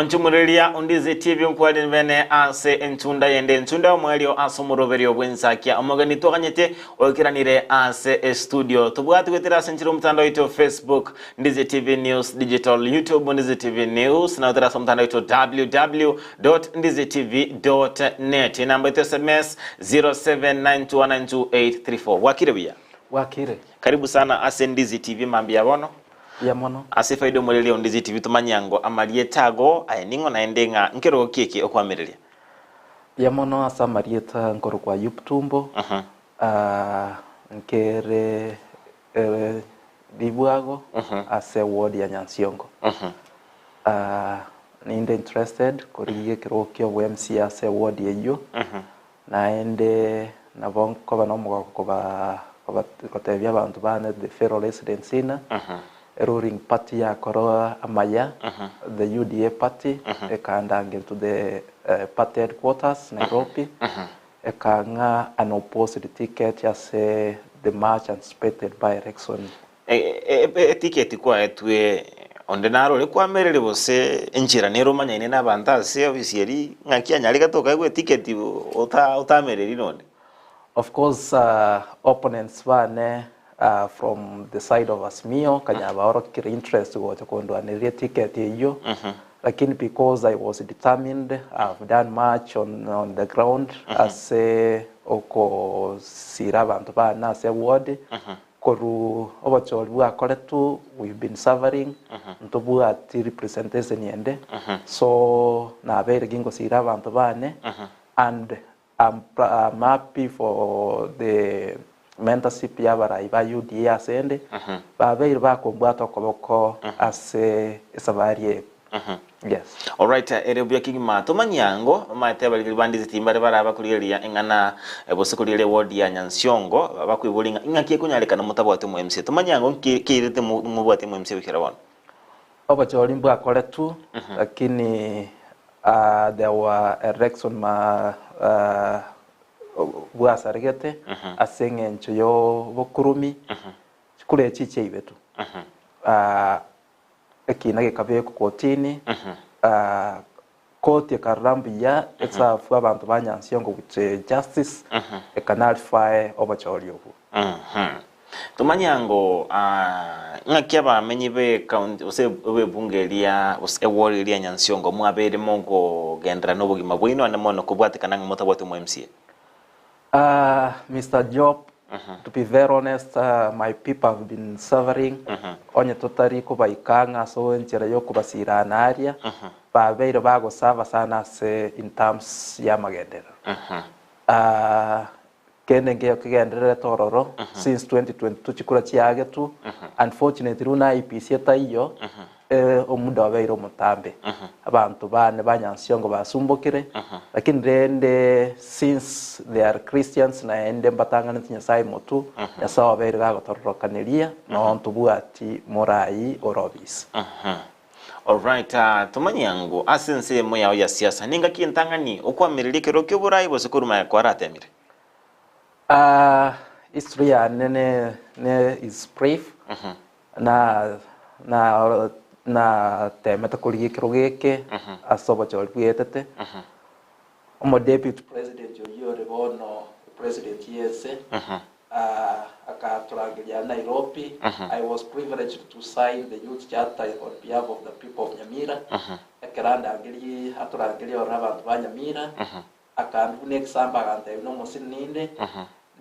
Mwanche omoreria ondize TV nkwari bene ase entunda yende entunda y'omoerio ase omoroberio bw'ensakia omogeni twaganyete oikeranire ase estudio tobwate goetera ase enchera omotandao oito Facebook Ndizi TV News Digital YouTube Ndizi TV News na goetera ase omotandao oito www.ndizitv.net enamba yaito SMS 0792192834 Bwakire buya? Bwakire. Karibu sana ase Ndizi TV mambia bono. Mbuya mono. Ase efaida omoreri o Ndizi TV tomanye ango amarieta ago aye ning'o naende ng'a nkerogo ki eke okoamereria. Mbuya mono ase amarieta nkorokwa Ayub Tumbo, nkere ribwago ase ward ya Nyansiongo. Ninde interested korigia ekerogo kia obo MCA ase ward eyio, naende nabo nkoba nomogoko koba koba gotebia abanto bane the fellow residents ng'a ruling party yakora amaya, the UDA party ekandangeria to the party headquarters Nairobi, ekang'a an opposed ticket ase the much anticipated by election. Etiketi kwaetwe onde narore kwamereri gose enchera nere omanyaine nabanto ase ofisi eria ng'aki anyaregete okaegwa etiketi otamereri nonde? Of course opponents bane from the side of Azimio kanya baorokire interest gocha kondwanereria eticket eyio lakini because I was determined I've done much on, on the ground ase okosira abanto bane ase ward Korwa obochori bwakoretwe we've been suffering, ntobwati representation ende, so nabeire gingosira abanto bane and I'm I'm happy for the mentorship ya abarai ba UDA ase ende, babeire bakombwata okoboko ase esafari eye. Yes. Alright, ere buya kegima tomanyie ango omanyete abarigeri ba Ndizi timbare bare abakorigereria eng'ana gose korigereria eward ya Nyansiongo bakoiboria ng'a ing'aki ekonyarekana motabwati omo MCA. Tomanyie ango nki keirete mobwate omo MCA goikera bono. Obochori mbwakoretwe lakini there were election ma bwasaregete ase eng'encho yobokurumi chikura echi chiaibetwe. Ekiina gekabekwa kotini, koti ekarora mbuya eserve abanto ba Nyansiongo with justice, eka nullify obochori obwo. Tomanye ango ng'aki abamenyi be county gose b'ebunge eria gose eward eria ya Nyansiongo mwabeire mogogenderera nobogima bwaino ande mono kobwatekana ng'a motabwati omo MCA? Mister Job, to be very honest, my people have been suffering, onye totari kobaika ang'e ase enchera y'okobasirana aria, babeire bagosuffer sana ase in terms y'amagenderero. Kende nkeyo kegendererete ororo since 2022 chikura chiagetwe, unfortunately buna IEBC etaiyo, Omuda obeire omotambe, abanto baane ba Nyansiongo basumbokire, lakini rende since they are Christians naende mbatang'aneti Nyasae motu, Nyasae obeire gagotororokaneria, noo ntobwati morai ore obisi. Alright, tomanye ango ase ense eyemo yao ya siasa nengaki entang'ani okoamereria ekerero ki'oborai gose korwa magega kwaratemire? History yane ne ne is brief, Na na nateemete korigia ekerogo eke ase obochori bwetete, omo deputy president oyio ore bono president y'ense, akatorangeria Nairobi, I was privileged to sign the youth charter on behalf of the people of Nyamira, ekero andangerie atorangerie ororo abanto ba Nyamira, akanduna egesambo agantebia nomosini ninde,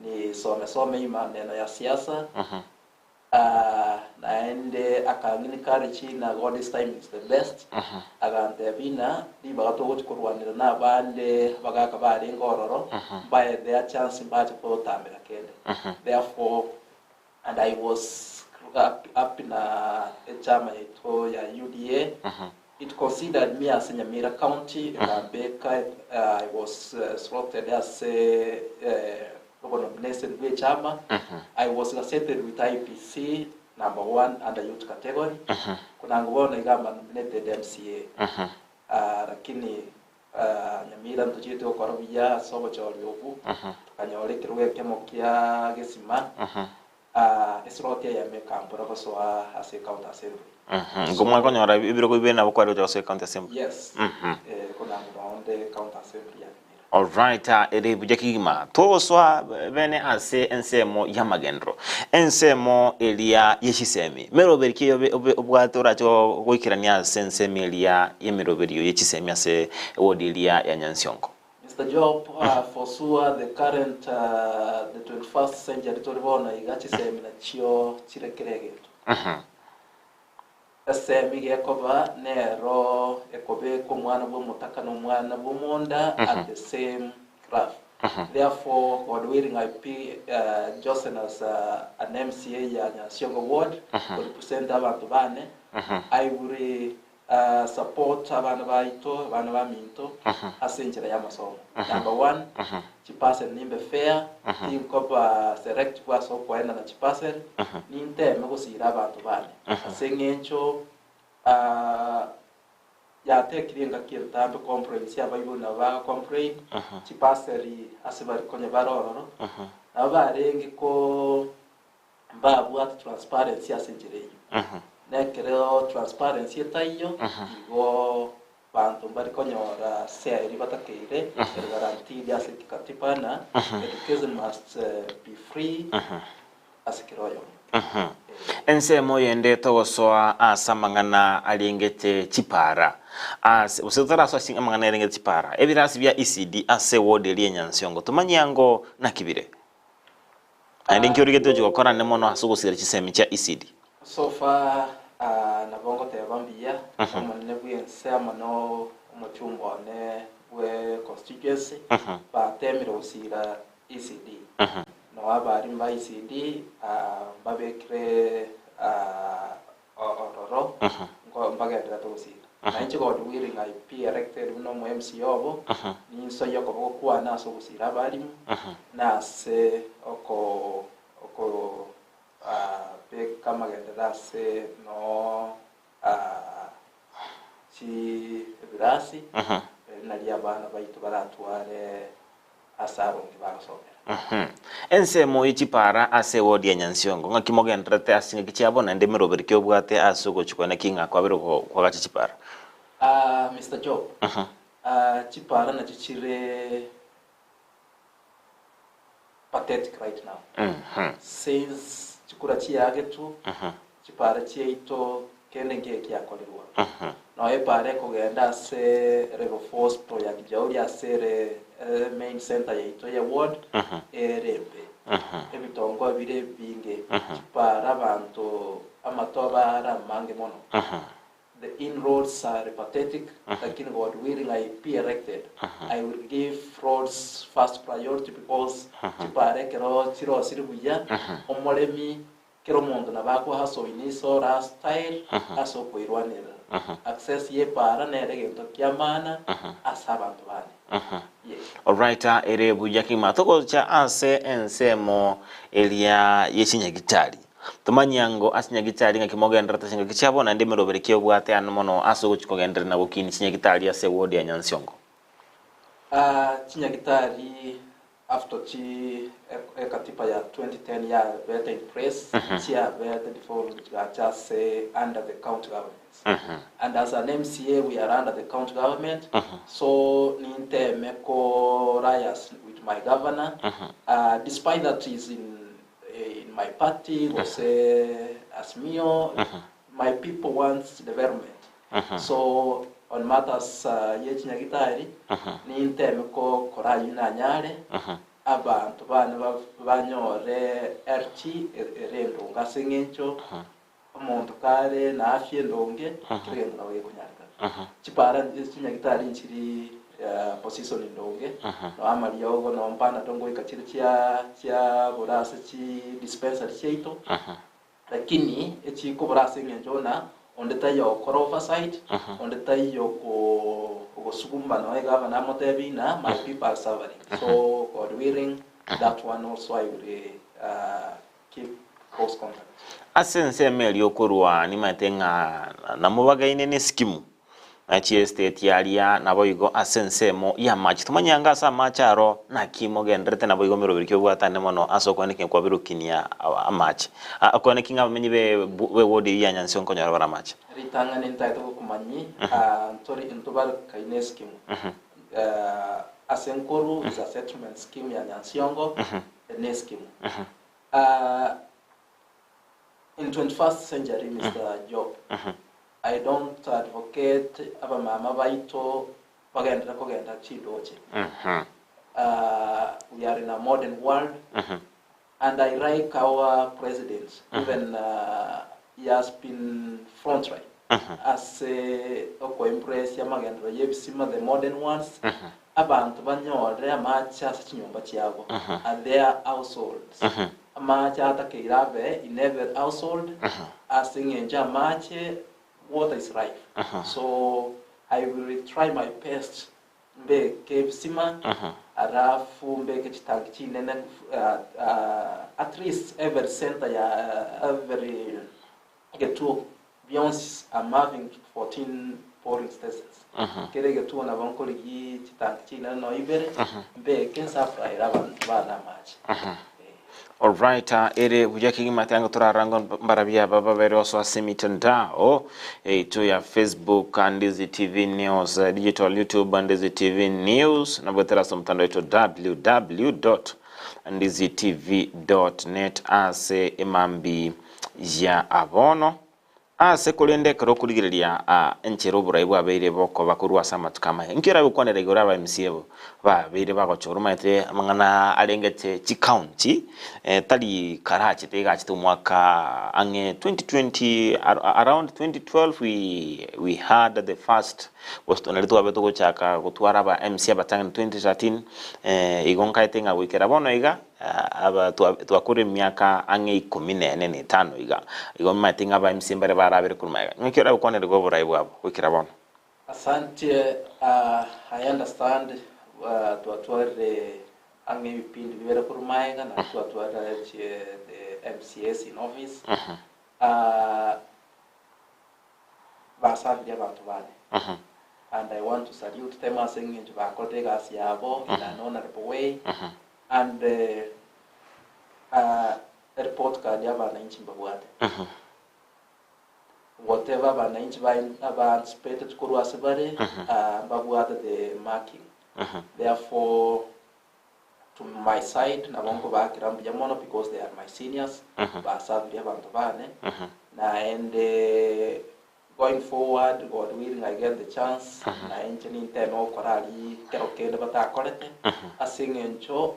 nisome some imaneno ya siasa, Naende akang'encourage ng'a God's time is the best, agantebia ng'a ribaga togochia korwanera nabande abagaka barenge ororo, mbae their chance mbache gotambera kende. Therefore, and I was up, up na echama yaito ya UDA, it considered me ase Nyamira County, ekambeka, I was slotted ase obonomination bw'echama, I was gazetted with IEBC number one under youth category, konango bono iga am a nominated MCA. Lakini Nyamira ntochiete gokora buya ase obochori obwo, tokanyora ekerogo ekemo kia gesima. Eslot eyemo ekambora gosoa ase ecounty assembly. Igo mwakonyora ebirogo bibere nabo kware gocha gosoa ecounty assembly. Yes, konang'u nonde county assembly ya Nyamira. Alright, ere buya kegima. Togosoa bene ase ensemo y'amagenderero, ensemo eria ye chisemi. Meroberi ki obe obe obwate orache goikerania ase ensemo eria y'emeroberio ye chisemi ase ewodi eria ya Nyansiongo? Mister Job, for sure the current the 21st century tori bono iga chisemi nachio chire kera egento. Esemi gekoba nero ekobeka omwana bw'omotaka na omwana bw'omonda at the same graph. Therefore, God willing I pick Josen as an MCA ya Nyansiongo ward to represent abanto bane. I will Support abana baito, abana baminto ase enchera y'amasomo. Number one, chiparcel nimbe fair, tinkoba selective ase okoenana chiparcel, ninteme gosira abanto bane ase eng'encho yatekire engaki entambe complaints abaibori nabo baga complain, chiparcel ase bari konya bare ororo, nabo barenge ko mbabwate transparency ase enchera eyio. Na ekero transparency etaiyo, igo banto mbari konyora share eria batakeire, ere guaranteed ase kikatiba ng'a education must be free ase kera oyomo. Ensemo yende togosoa ase amang'ana arengete chipara ase gose totarasoa ase amang'ana arengete chipara, ebirasi bia ECD ase eward eria ya Nyansiongo tomanyie ango naki bire? Naende inki origete ochi gokora ne mono ase ogosiria chisemi chia ECD? So far nabo ngoteba mbuya omonene bw'ense amo no omochumba one bwe constituency batemire gosira ECD. Noo abarimu ba ECD mbabekire ororo mbagendererete gosira. Na inche God willing I be elected buna omo MCA obo, ninsoyie okoboko kwane ase ogosira abarimu, na ase oko oko beka amagenderero ase noo chi ebirasi, nario abana baito baratware ase aronge bagosomera. Ensemo ye chipara ase ewodi ya Nyansiongo, ng'aki mogendererete ase chingaki chiabo naende emeroberi ki obwate ase ogochia kwane ki ng'a kwabire koagacha chipara? Mister Job, chipara nachio chire pathetic right now. Since chikura chiagetwe, chipara chiaito kende nkiya kiakorirwe. Nonya epara ekogenda ase level 4 hospital ya Kijauri ase ere main center yaito ye ward ere embe. Ebitongo bire ebinge, chipara abanto amatobe are amange mono. The inroads are pathetic, lakini God willing I be elected, I will give roads first priority because chipara ekero chirosire buya, omoremi Kera omonto nabo akoa in his or her style ase okoirwanerera. Access y'epaara nere egento ki'amaana ase abanto bane. Yes. Alright, ere buya kegima. Togocha ase ensemo eria ye chinyagitari. Tomanyie ango ase chinyagitari ng'aki mogendererete chingaki chiabo naende emeroberi ki obwate ano mono ase ogochi kogenderera na gokinia chinyagitari ase eward ya Nyansiongo. Chinyagitari After chi ekatiba ya 2010 yabete in place, chiabete devolved chigacha ase under the county governments. And as an MCA we are under the county government, so ninteme ko liaise with my governor, despite that he's in in my party gose Azimio, my people wants development. So on matters ye chinyagitari, ninteme gokora ayio nanyare, abanto bane banyore RT ere endonge ase eng'encho omonto kare na afya endonge, kera egento nabo gekonyarekana. Chipara chinyagitari nchiri position endonge, nonya amariogo nonya panadol ngoika chire chia chiabora ase chi dispensary chiaito. Lakini echikobora ase engencho buna onde taiyo ogokora oversight, onde taiyo ogosuguma nonya egavana amotebi ng'a my people are suffering. So God willing, that one also I will keep close contact. Ase ensemo eria okorwa nimaete ng'a namobagaine nesikimu. Chiesiteti aria naboigo ase ensemo y'amache. Tomanye anga ase amache aro naki mogendererete naboigo meroberi ki obwatane mono ase okoenekia kwabirukinia amache. Okoenekia ng'a abamenyi b'ewodi eyio ya Nyansiongo nkonyora bare amache. Ritang'ani ntagete gokomanyi ntori ntobarekaine eskimu ase nkoru is a settlement scheme ya Nyansiongo ne eskimu In 21st century Mister Job, I don't advocate abamama baito bagenderere kogenda chindoche. We are in a modern world and I like our president even he has been frontline ase okoembrace amagenderero y'ebisima the modern ones abanto banyore amache ase chinyomba chiabo at their households. Amache atakeire abe in every household ase eng'encho amache water is life so I will try my best mbeke ebisima alafu mbeke chitanki chinene at least every center ya every egetuo bionsi I'm having 14 polling stations kera egetuo nabo nkorigia chitanki chinene nonya ibere mbeke nsupplyere abanto bane amache. Alright, ere buya kegima tiango torarango mbarabia aba babere oso ase emitandao yaito ya Facebook Ndizi TV News eh, Digital YouTube Ndizi TV News na goetera ase omotandao oito www.ndizitv.net ase emambi ya abono. Ase korende ekero okorigereria enchera oborai bwabeire bokoba korwa ase amatuko amaya, inki orabe gokwanera igoro aba MC abo babeire bagochora omanyete amang'ana arengete chicounty tari karachete iga achete omwaka ang'e 2020 around 2012 we we had the first gose nari twabete togochaka gotwara aba MC abatang'ani 2013 igo nkaete ng'a goikera bono iga Aba twakure emiaka ang'e ikomi na ene na etano iga. Igo momanyete ng'a aba MC mbare barabere korwa magega. Ng'aki oragokwanere iga oborai bwabo goikera bono? Asante, I understand twatwarire ang'e ebipindi bibere korwa magega naende twatwarire the MCAs in office. Basabirie abanto bane and I want to salute them ase eng'encho bakorire egasi yabo in an honourable way And report card ya abananchi mbabwate. Whatever abananchi ba aba anticipated korwa ase bare, mbabwate the marking. Therefore, to my side nabo nkobaakera mbuya mono because they are my seniors, basabirie abanto bane, naende Going forward, God willing I get the chance, na inche ninteme gokora aria kero kende batakorete, ase eng'encho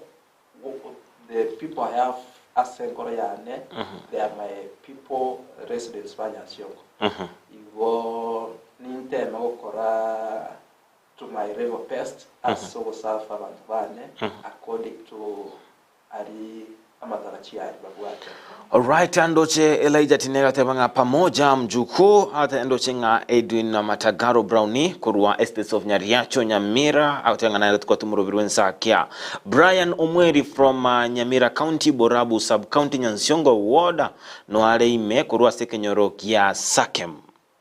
the people I have ase enkoro yane, they are my people, residents ba Nyansiongo. Igo ninteme gokora to my level best ase ogoserve abanto bane according to Aria amatarachio aria babwate. Alright, ndoche Elijah Tinega ateba ng'a pamoja mjukuu ate ndoche ng'a Edwin Matagaro Brownie korwa Estates of Nyariacho Nyamira agoteba ng'a naye tukwa tumorobirwe ensakia Brian Omweri from uh, Nyamira County Borabu Sub County Nyansiongo Ward noare ime korwa ase ekenyoro gia Sakem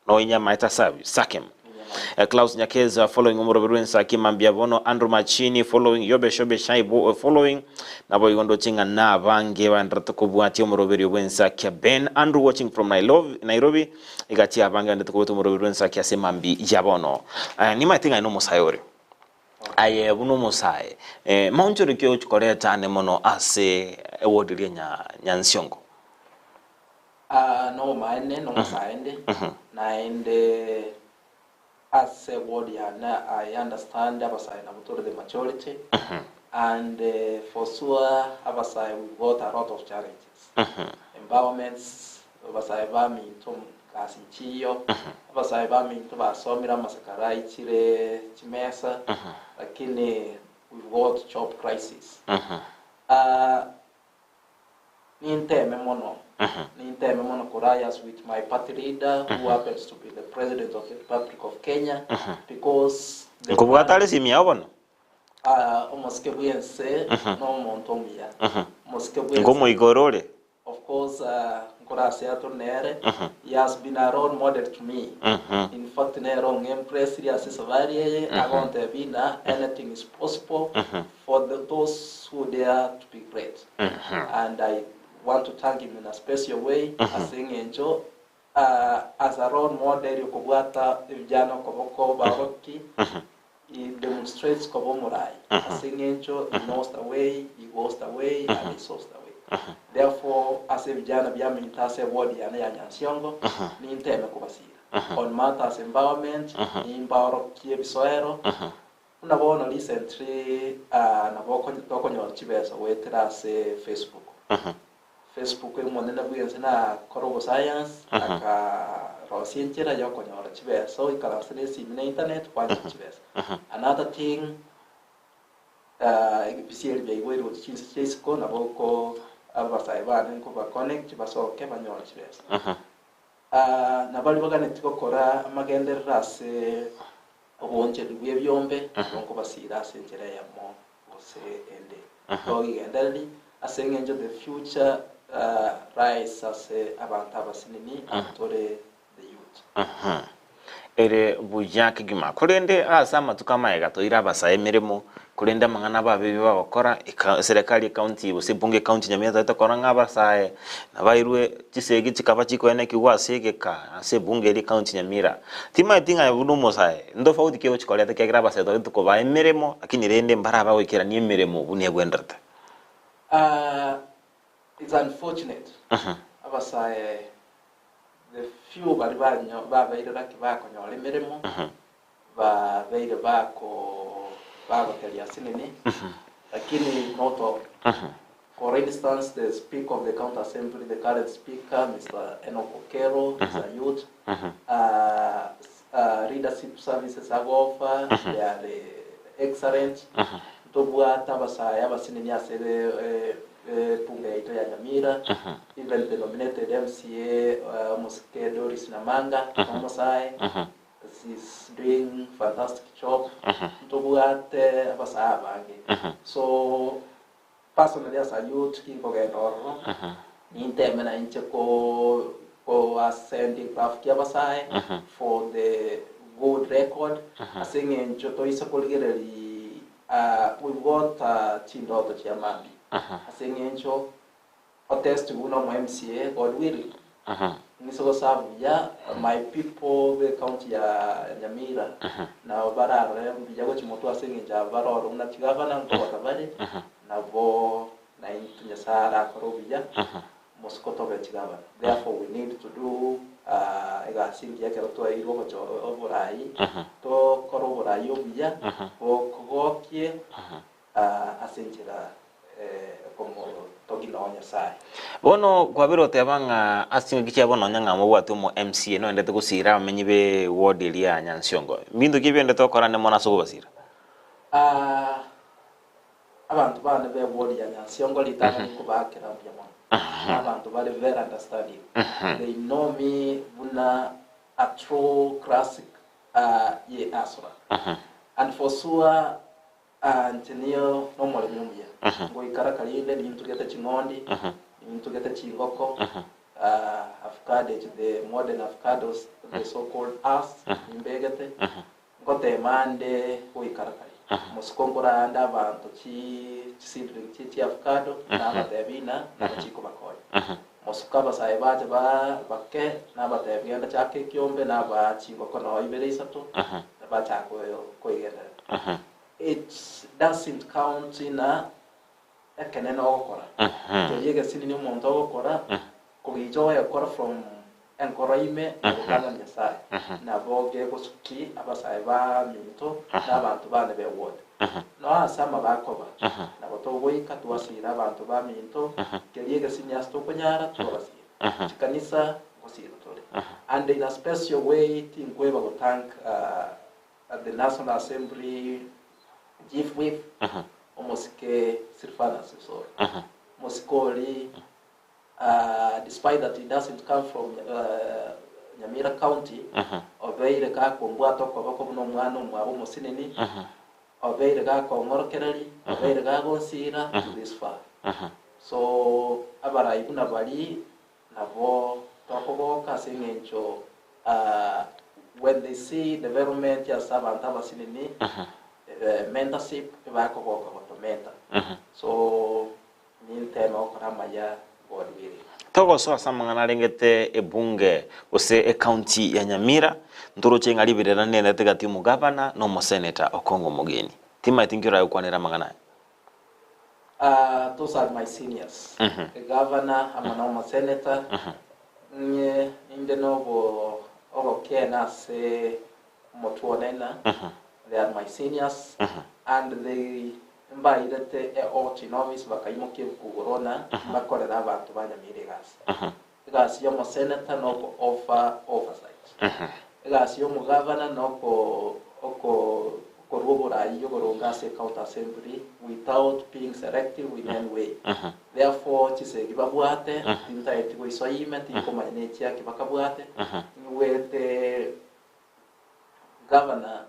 Noinyamaete ase abwo, Sakem. Klaus Nyakeza following omorobe rw'ensaki mambia bono Andrew Machini following Yobe Shobe Shaibu following naboigo ndoche ng'a nabange baenderete kobwatia omoroberio bw'ensaki Ben Andrew watching from Nairobi, Nairobi egati abange baenderete kobwatia omoroberio bw'ensaki ase mambi ya bono. Eh, nimaete ng'a aye nomosae ore aye buna omosae eh, maonchore ki ogochi koreta ane mono ase ewodi eria nya Nyansiongo? Aa nomomaene nomosaende, naende ase ward yane I understand abasae nabwo tore the majority and for sure abasae we've got a lot of challenges, empowerments, abasae baminto gasi nchiyo, abasae baminto basomire amasakara aichire chimesa lakini we've got job crisis. Ninteme mono, ninteme mono korayas with my party leader who happens to be the president of the Republic of Kenya because the Nkobwate are esimi yao bono? Ah, omosike bw'ense nomonto omuya. Omosike bw'ense. Nkomoigoro ore? Of course, ah, Nkore ase ato nere, he has been a role model to me. In fact nere ong'impressirie ase esafari eye, agontebia ng'a anything is possible for the, those who dare to be great. And I want to thank him in a special way ase eng'encho as a role model okobwata ebijana okoboko baoroki He demonstrates koba omorai ase eng'encho he knows the way, he goes the way and he shows the way. Therefore ase ebijana biaminto ase eward yane ya Nyansiongo ninteme kobasira on matters empowerment, nimbaorokie ebisoero buna bono recently nabo tokonyora chibesa goetera ase Facebook. Facebook omonene bw'ense nakore obosayansi, akarosia enchera y'okonyora chibesa, oikaranse na esimi na internet kwanyora chibesa. Another thing, ebisieri biaiboirwe gochia chinse chia isiko nabo oko abasae bane nkoba connect basoke banyore chibesa. Nabaria baganetie gokora amagenderero ase oboonchoreri bw'ebiombe, nabo nkobasiira ase enchera eyemo gose ende. Togigendereri ase engencho the future lies ase abanto abasinini and tore the youth. Ere buya kegima. Korende ase amatuko amaega toire abasae emeremo, korende amang'ana abo abe bagokora, eka eserekari ecounty gose ebunge ecounty nyamira etagete korora ng'a abasae nabairwe chisegi chikaba chikoenekigwa ase egeka ase ebunge eria ecounty nyamira. Timaeti ng'a buna omosae, ntofauti ki ogochi koreta ekiagera abasae twagete kobaa emeremo, lakini rende mbare abagoikerania emeremo buna egwenderete. It's unfortunate abasae the few baria banyo babeire gaki bakonyora emeremo babeire bako bagoteria asinini lakini not all. For instance the speaker of the county assembly the current speaker Mister Enock Okello is a youth leadership services agofa they are excellent ntobwate abasae abasinini ase ebunge yaito ya Nyamira even the nominated MCA omosike Doris Namanga nomosae She's doing fantastic job ntobwate abasae abange so personally as a youth ginkogenda ororo ninteme nainche ko ko ascend graph kia abasae for the good record ase eng'encho toise korigereria we've got chindoto chia mambia ase eng'encho Otest buna omo MCA God willing ng'ise goserve buya my people be county ya Nyamira nabo bararore mbuya gochia motwe ase eng'encho aba barore buna chigavana nkobota bare nabo naintwe Nyasaye arakore obuya mosiko tobe chigavana therefore we need to do egasi engiya ekero twaeirwe ogocho oborai tokore oborai obuya bokogokie ase enchera ekomotogia Nyasae. Bono kwabire oteba ng'a ase chingaki chia bono nonya ng'a mobwate omo MCA noendete gosira abamenyi be ward eria ya Nyansiongo. Mbinto ki ebiendete gokora ande mono ase okobasira? Ah, abanto bane be ward ya Nyansiongo ritang'ani nkobaakera mbuya mono. Nabanto bare very understanding. They know me buna a true classic ye Asura. And for sure Inche nigo nomoremi omuya, ngoikara karinde nintugete ching'ondi, nintugete chingoko, avocado echi the modern avocados, the so called us, nimbegete, ngoteema ande goikara kare. Mosiko nkore ande abanto chi chiseedling chie chiavocado, nabatebi ng'a nabo chikobakonya. Mosiko abasae bache ba bake, nabatebi genda chaka ekiombe, nabaa chingoko noo ibere isato, bachaka koigenderera. It doesn't count ng'a ekenene ogokora, keria egesinini omonto ogokora, kogicha oyekora from enkoro ime na gotang'ani Nyasaye, nabo gegosuki abasae baminto na abanto bane be ward. Noa ase amabe akoba, nabo togoika twasira abanto baminto, keria egesinini ase tokonyara twabasira. Chikanisa ngosira tore. And in a special way tinkweba go thank the National Assembly Chief Whip, Omosike Silvanus Osoro. Omosike oria despite that he doesn't come from Nyamira County, obeire gakombwata okoboko buna omwana omwabo omosinini, obeire gakong'orokereria, obeire gagonsira to this far. So abarai buna baria. Nabo tokogoka ase eng'encho when they see development ase abanto abasinini, mentorship ebakogoka gotomenta. So ninteme gokora amaya God willing. Togosoa ase amang'ana arengete ebunge gose ecounty ya Nyamira, ntoroche ng'a riberera nderete gati y'omogavana na omoseneta Okong'o Omogeni. Timaeti nki oragokwanere amang'ana aya. Those are my seniors, egavana amo na omosenator. Inye ninde nobo ogokeena ase omotwe one ng'a they are my seniors and they mbairete e oath in office bakaimokia ebuku igoro ng'a mbakorere abanto ba Nyamira egasi. Egasi y'omosenator noko offer oversight. Egasi y'omogavana noko oko okorua oborayi oboronge ase ecounty assembly without being selective in any way. Therefore chisegi babwate tintaeti goisoa ime tinkomanya nechiaki bakabwate nyigwete Governor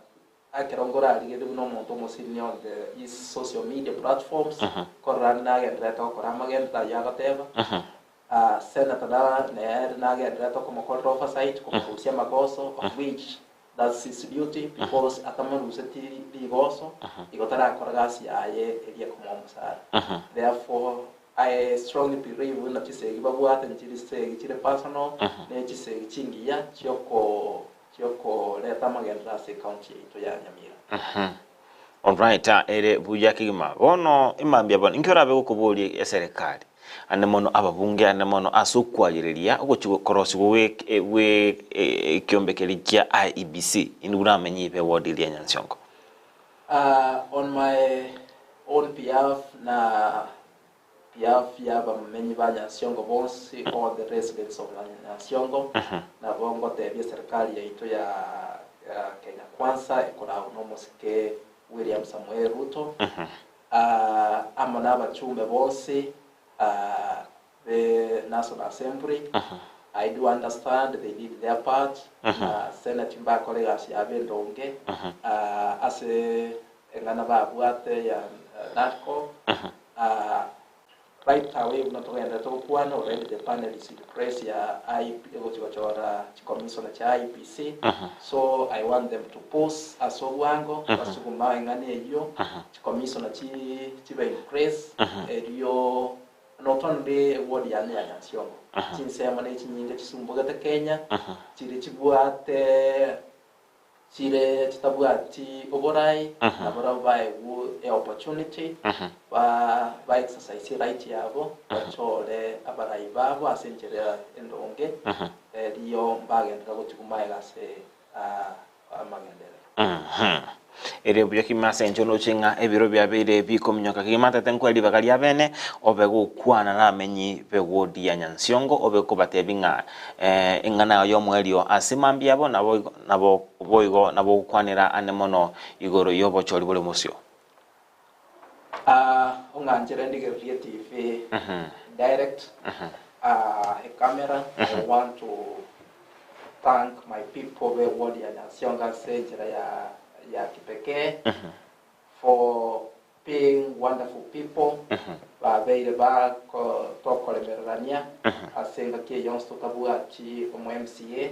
Ekero nkorarigereria buna omonto omosini on the his social media platforms, nkorora ande nagendererete gokora amagenderero ayio agoteba, Senator na nere nagendererete komokorera oversight, komorusia amagoso of which that's his duty because atamoruseti rigoso, igo tarakora gasi yaye eria ekomoa omosara. Therefore, I strongly believe buna chisegi babwate nchiri chisegi chire personal, ne chisegi chingiya chioko Chi'okoreta amagenderero ase ecounty yaito ya Nyamira. Alright, ere buya kegima. Bono imambia bono inki orabe gokoboria eserekari ande mono ababunge ande mono ase okwayereria ogochi korosigwa gwe gwe ekiombe keria kia IEBC inwe buna abamenyi be ward eria ya Nyansiongo? On my own behalf na Behalf ya abamenyi ba Nyansiongo bonsi, all the residents of Nyansiongo, nabo ngotebia eserikali yaito ya Kenya Kwanza ekoragwa nomosike William Samoei Ruto, amo na abachumbe bonsi be National Assembly, I do understand they did their part, na Senate mbakore egasi yabo endonge ase eng'ana babwate ya NADCO. Right away buna togenderete gokwana already the panel is in place ya IEB egochi gochora chicommissioner chia IEBC so I want them to push ase obwango basuguma eng'ana eyio chicommissioner chi chibe in place erio not only eward yane ya Nyansiongo chinsemo ne chinyinge chisumbugete Kenya chiri chibwate Chire chitabwati oborai, nabarabwo baegwe eopportunity ba ba exercise right yabo, bachore abarai babo ase enchera endonge, erio mbagenderera gochia komaega ase amagenderero. Erio buya kegima ase inche oroche ng'a ebiro biabeire bikominyoka kegima tata nkoe ribaga ria bene obe gokwana namenyi b'ewodi ya Nyansiongo obe kobatebi ng'a eng'ana yao y'omoerio ase mambia abo nabo nabo boigo nabo ogokwanera ane mono igoro y'obochori bore mosio. Ong'anchere ndigererie TV direct ecamera I want to Thank my people be ward ya Nyansiongo ase enchera ya ya kipekee for being wonderful people babeire bako tokoremererania ase engaki eye yonsi totabwati omo MCA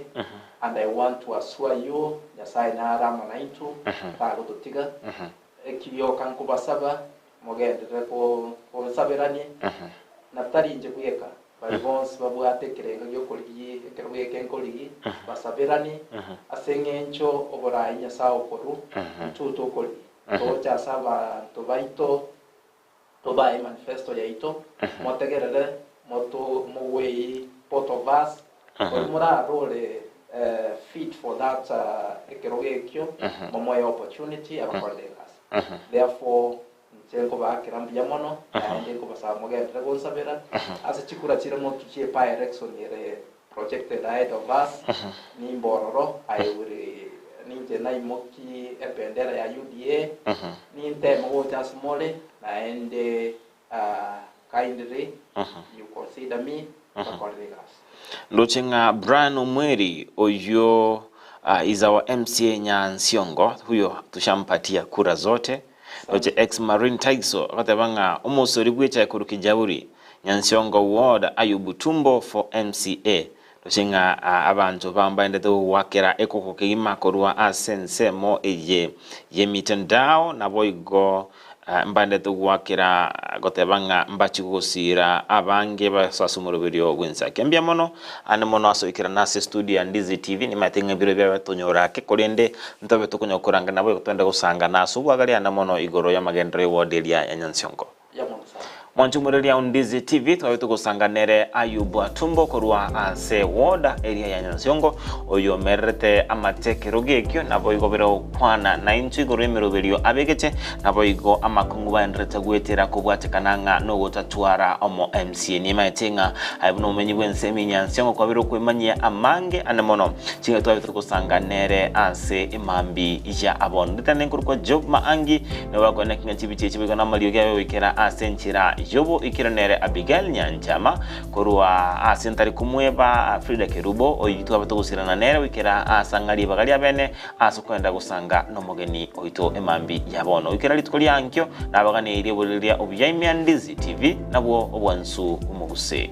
and I want to assure you Nyasaye nare amo naintwe tagototiga eki gioka nkobasaba Mogenderere konsaberanie, na tari inche bweka, baria bonsi babwate ekerengo gi'okorigia ekerogo eke nkorigia, basaberanie, ase engencho oboraai Nyasae okorwa, intwe tokorigia. Toche ase abanto baito, tobae emanifesto yaito, motegerere, moto mogwei both of us, oria morarore fit for that ekerogo ekio, momoe opportunity abakorere egasi. Therefore, inche nkobaakera mbuya mono, naende nkobasaba mogenderere gonsabera ase chikura chire motwe chie by-election ere projected ahead of us, nimbe ororo, I will ninche naimokie ebendera ya UDA, ninteme gocha ase more, naende kindly you consider me mbakorere egasi. Ndoche ng'a Brian Omweri oyio is our MCA Nyansiongo huyo tushampatia kura zote. Ndoche ex Marine Taiso agoteba ng'a omosori bw'echae korwa Kijauri. Nyansiongo Ward Ayubu Tumbo for MCA. Roche ng'a abanto bambaendete gogoakera ekoko kegima korwa ase ensemo eye y'emitandao, naboigo mbaendete gogoakera goteba ng'a mbachie gogosiira abange base ase omoroberio bw'ensake. Mbuya mono ande mono ase oikerana ase estudio ya Ndizi TV, nimanyete ng'a ebiro biabe tonyora ake korende ntobe tokonyara koranga naboigo twende gosangana ase obwagare ande mono igoro y'amagenderero y'eward eria ya Nyansiongo. Mwanche omoreria o Ndizi TV twabe togosanga nere Ayubu Atumbo korwa ase woda eria ya Nyansiongo oyo omererete amate ekerogo ekio naboigo bire gokwana naintwe igoro y'emeroberio abegeche naboigo amakong'u baenderete goetera kobwatekana ng'a nogotatwara omo MCA nimaete ng'a aye buna omomenyi bw'ense ime Nyansiongo kwabire okwemanyia amange ande mono chingaki twabe togosanga nere ase emambi ya abono ritane nkorokwa Job Maangi Nigo bakoeneki ng'a chibicha echi boigo namariogi aye goikera ase enchera y'oboikero nere Abigail Nyanchama, korwa ase ntari komweba Frida Kerubo, oyio twaba togosirana nere goikera ase ang'a ribaga riabene ase okoenda gosanga nomogeni oito emambi ya bono. Goikera rituko ria ankio nabaganeirie oborereria obuya ime ya Ndizi TV, nabwo obwansu omoguse.